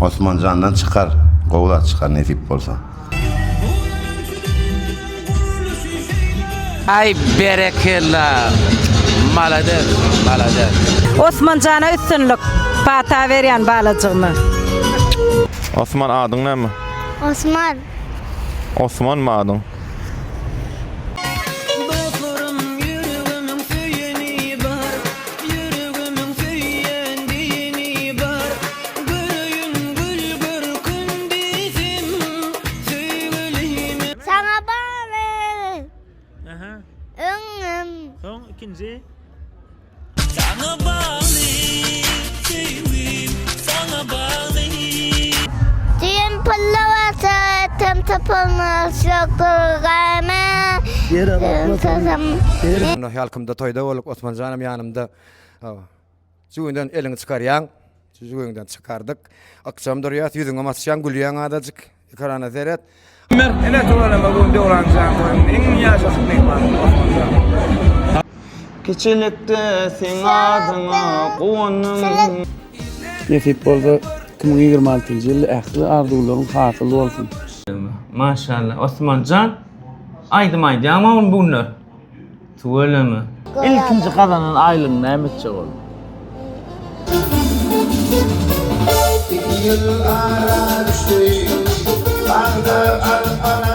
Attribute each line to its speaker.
Speaker 1: Osmanjandan çykar, gowy zat çykar nesip bolsa.
Speaker 2: Aý berekella malades malades.
Speaker 3: Osmanjana üstünlik pata berýän balajygyma.
Speaker 4: Osman adyň näme?
Speaker 5: Osman.
Speaker 4: Osmanmy adyň?
Speaker 6: Dostlarym ýüregimiň söýeni bar Ýüregimiň söýen diýeni bar Göreýin gül görkün diýsem Söýgülime
Speaker 5: Saňa bagly. Öňüm.
Speaker 7: Soň ikinji.
Speaker 6: Saňa bagly söýgim saňa bagly.
Speaker 5: Düýn pully bolsa etem tapylmaz şükür-gama.
Speaker 8: Ýere bakmasam,
Speaker 9: Onda ýalkymda toýda bolduk, Osmanjanam ýanymda. Jübüňden eliňi çykarýaň. Jübüňden çykardyk. Ykjam durýas, ýüzüňem açýaň, gülýäň azajyk. Ekrana seret.
Speaker 10: Ine tüweleme bu gün Döwranjan toýuň iň ýaşajyk myhmany Osmanjan.
Speaker 11: Kiçilikde seň adyňa guwandym.
Speaker 12: Nesip bolsa 2026-njy ýylda ähli arzuwlaryň hasyl bolsun.
Speaker 11: Maşallah Osmanjan aýdym aýdýaňmy bu günler? Tüweleme.
Speaker 7: Ilkinji gazanan aýlygyňy näme etjek bolduň?
Speaker 1: Iki ýyl ara düşdi, Bagda al-ala.